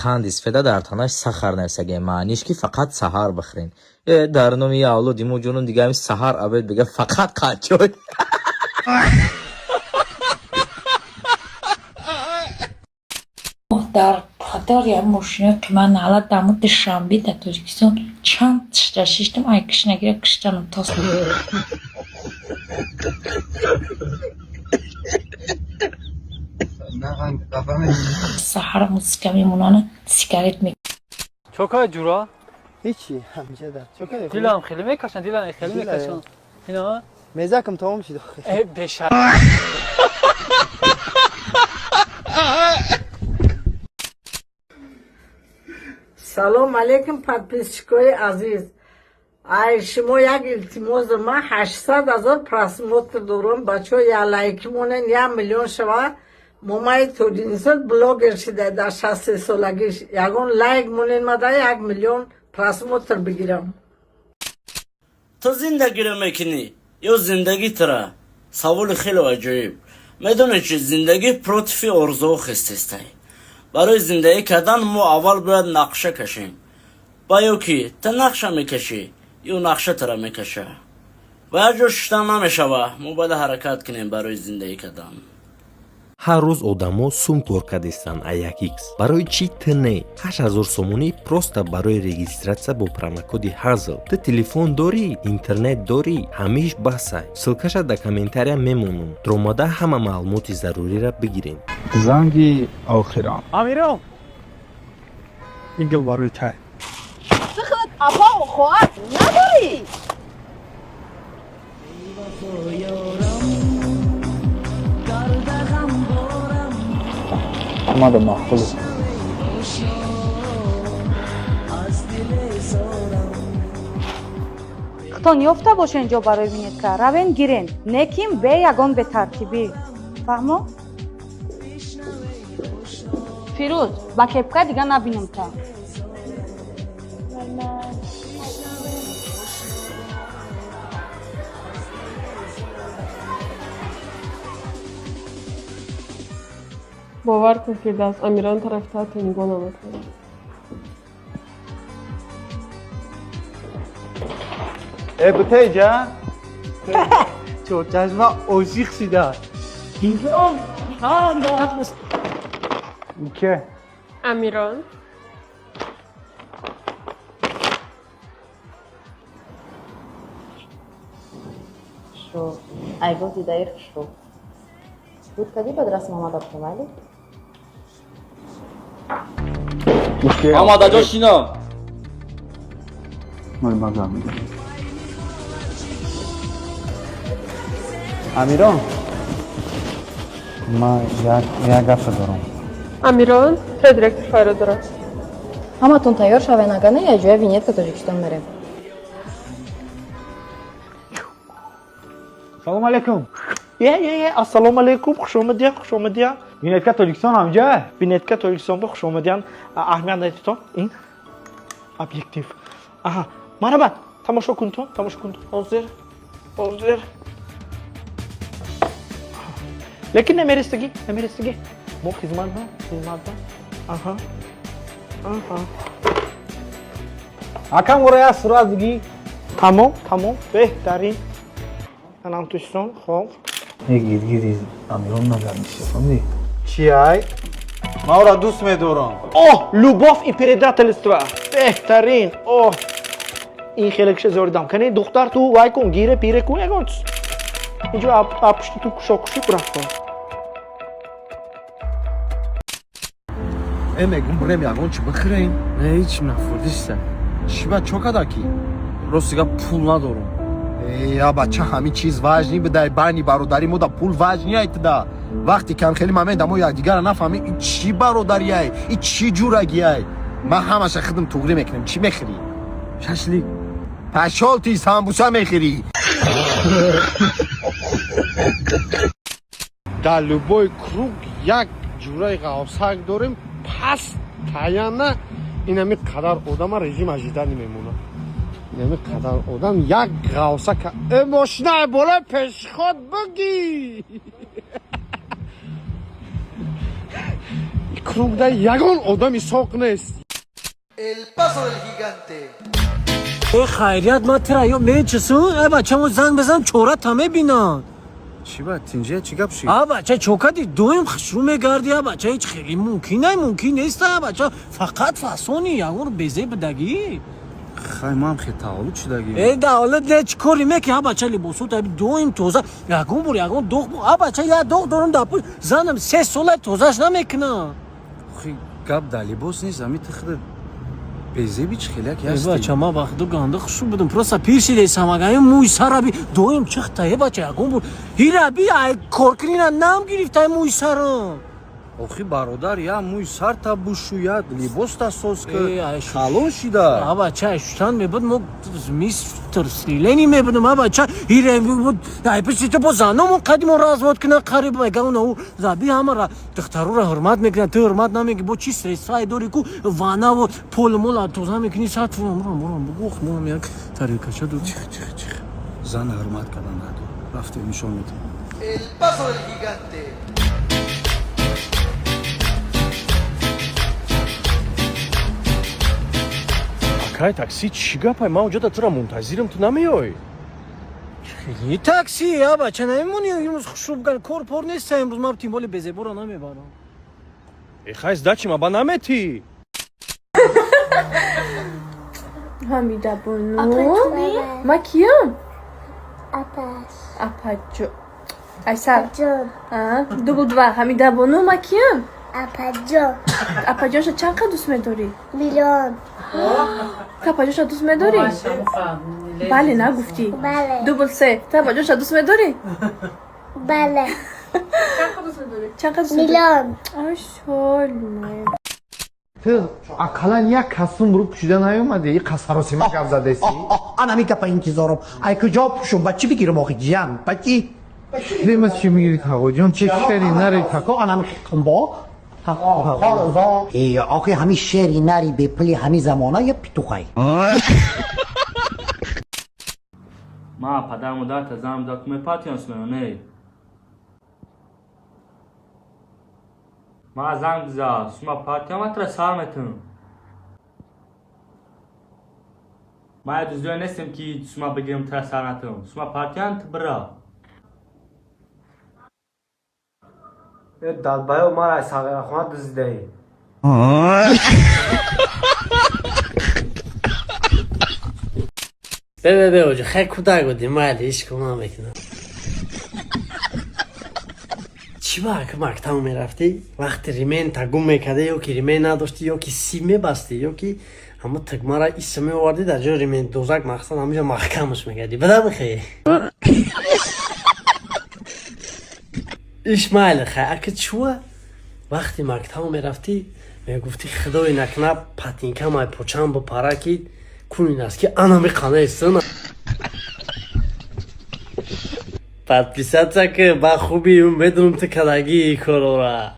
Қанди сафеда дар танаш сахар нависаге, маъниш ки фақат саҳар бихӯрен. Э, дар номи я авлоди мо ҷонум, дига ҳами саҳар обед бига фақат қанчой. Дар қатор як мошинои қимат налат дамо Душанбе дар Тоҷикистон чанд тишта шиштам, ай кишнагира киштанам тос. Саҳар музыка мемонанд, сигарет ме Чокай, ҷура? Ҳичи, ҳамеша дар чокай. Дилам хеле мекашан, дилам хеле мекашан. Ино? Мезакам тамом шид. Э, беша. Салом алейкум, подписчикои азиз. Ай шумо як илтимос дорам. Ман 800 000 просмотр дорам. Бачаҳо, я лайки монен, 1 миллион шава. Момаи Тоҷинисот блогер шида дар 63 солагиш. Ягон лайк монен, ма да 1 миллион просмотр бигирам. Ту зиндагиро мекунӣ ё зиндагӣ тура? Саволи хеле аҷоиб. Медонед чи, зиндагӣ против орзуҳо хестестай. Барои зиндагӣ кардан мо аввал бояд нақша кашем. Ва ё ки ту нақша мекашӣ, ё нақша тура мекаша. Ба як ҷо шиштан намешава, мо бояд ҳаракат кунем барои зиндагӣ кардан. Ҳар рӯз одамо сум кор кардистанд а1x. Барои чӣ ту не? 8000 сомонӣ просто барои регистрация бо промокоди ҳазл. Ту телефон дорӣ, интернет дорӣ, ҳамиш басай. Ссылкаша дар комментария мемонам, дуромада ҳама маълумоти зарурира бигирен. Занги охирон. Амирон, ин гул барои тай. Ту худ апау хоҳар надорӣ? Омада маҳфуз. Худтон ёфта бошен ҷо барои винетка, равен гирен, неким бе ягон бетартибӣ, фаҳмо? Фирӯз, ба кепка дига набинам та. Бовар кун, Фирдавс, Амирон тарафи та нигоҳ намекунад. Э, бутейҷа чорчашма ошиқ шида. Ке? Амирон. Шо айгоҳ дидаи хушрӯ буд кадӣ, баъд расм омада будам. Омада ҷо шино. Мой маза мегирам. Амирон, ман як гапа дорам. Амирон, тура директор файро дорад. Ҳаматон тайёр шавен, ага не, якҷоя винетка Тоҷикистон мерем. Салом алейкум. Е, е, е, ассалому алейкум, хуш омадиян, хуш омадиян. Винетка Тоҷикистон ҳамҷа? Винетка Тоҷикистон ба хуш омадиян. Аҳамият надитон, ин объектив. Аҳа, марҳамат, тамошо кунтон, тамошо кунтон. Ҳозир, ҳозир. Лекин намерестагӣ, намерестагӣ. Мо хизмат ба, хизмат ба. Аҳа. Аҳа. Акам, ора як сурат бигӣ. Тамом, тамом, беҳтарин. Анам тӯшсон, хоб. Гиргири Амирон нагармиша, фаҳмидӣ? Чи ай? Ман ора дӯст медорам. Оҳ, любовь и предательство. Беҳтарин. Оҳ. Ин хеле киша зоридам. Кани, духтар, ту вай кун, гире пире кун ягон чиз. Инҷо пушти ту кушокуши рафта. Э, мегум, бирем ягон чи бихӯрем. Не, ҳеч нафурдиста. Чӣ ба, чо када ки? Рости гап, пул надорам. Э, я бача, ҳамин чиз важный бидай. Байни бародари мо да пул важный ай туда. Вақте кам хеле момент мо якдигарро нафаҳмем, ин чӣ бародариай, ин чӣ ҷурагиай? Ман ҳамаша худам туғрӣ мекунем. Чӣ мехӯрӣ? Шашлик. Пашол ти, самбуса мехӯрӣ. Дар любой круг як ҷураи ғавсак дорем. Пас таяна инами қадар одама режим ожидания мемонад. Инами қадар одам, як ғавсак. Э, мошинаи болои пешход бигӣ. Кругда ягон одами соқ нест. Э, хайрият, ма тира ё мечесу, э, бачамо занг бизан, чора та мебинад. Чӣ ба тинҷия, чӣ гап шид? А бача, чокади доим хушрӯ мегарди, а бача, ҳеҷ хеле мумкин най, мумкин нест, а бача, фақат фасони ягон безе бидагӣ. Хай, ман хе таваллуд шудагӣ. Э, давлат не, чӣ кори меки, а бача, либосот аби доим тоза, ягон бор ягон доғ, а бача, як доғ дорам дар пӯш, занам 3 сола тозаш намекунам. Охи, гап дар либос нест, ами ту худат безеби, чӣ хеляк Э, ҳасти. бача, ман вақту ганда хушу будам, просто пир шидесам, агар мӯи сараби доим чихта, э бача, ягон бор ҳираби ай коркунина нам гирифта мӯи сарам. Охи, бародар, я мӯи сарта бушу, я либоста соз ки Э, ай, калон шида. А бача, шуштан мебуд, мо мистер Силени мебудам, а бача, ҳира буд, ай пиши бо заномон қадимо развод кунан қариб, меган у заби ҳамара духтарура ҳурмат мекунан, ту ҳурмат намекунӣ, бо чӣ средствае дори ку ванаву пол мола тоза мекунӣ, сат мурам мурам бугух мурам як тарелкача ду. Чих, чих, чих, зан ҳурмат кардан надор, рафтем, нишон медиҳем. Акай такси, чӣ гапай? Ман оҷода тура мунтазирам, ту намеёй. Хеле такси, а бача, намемонӣ имрӯз хушрӯ биган, кор пор неста имрӯз, ман тимболи безебора намебарам. Э, хай, сдачи ма ба наметӣ. Ҳамида бону. Ма киям? Апаҷо. Айсал. Дубл два. Ҳамида бону, ма киям? Апаҷон. Апаҷонша чанд қад дӯст медорӣ? Миллион. Ту апаҷонша дӯст медорӣ? Бале, нагуфтӣ. Бале. Дубл се. Ту апаҷонша дӯст медорӣ? Бале. Чанд қад дӯст медорӣ? Миллион. Ай, солме. Ту ақаллан як костюм рӯ пӯшида наёмадӣ, и қасаросима гап задеси. Анами гапа интизорам. Ай куҷо пӯшум, ба чӣ бигирам охи, ҷиян, ба чӣ? Лимас чӣ мегири, тағоҷон, чӣ шери нари тако анами қимбо. Охи, ҳами шери нари бепули ҳами замона я петухай. Ма падар модарта занг дод, мепатиён сумеё не? Ма занг биза, сума партиям, матра сар метунам. Ма дуздиён нестем, ки сума бигирам, тра сар натунам. Сума партиям, ту бира. Э, долбоёб, мара аз сағирахона дуздидаӣ. Бе, бе, бе, оҷа, хай, кӯдак будем, майли, ҳеҷ кор намекунам. Чӣ ба ки мактаб мерафтӣ, вақти ремень-та гум мекардӣ ё ки ремень надоштӣ, ё ки сим мебастӣ, ё ки ҳама тукмара иса меовардӣ, дар ҷои ремень дозак мақсад ҳамаҷо маҳкамаш мекардӣ, бада бихе иш, майли, хай, ака, чуа вақти мактаб мерафтӣ, мегуфтӣ, худое накуна, патинкам ай почам бипара, ки кунин аст, ки ана меқанаистона. Подписаться ки, ба хуби медонам, ту кадаги корора.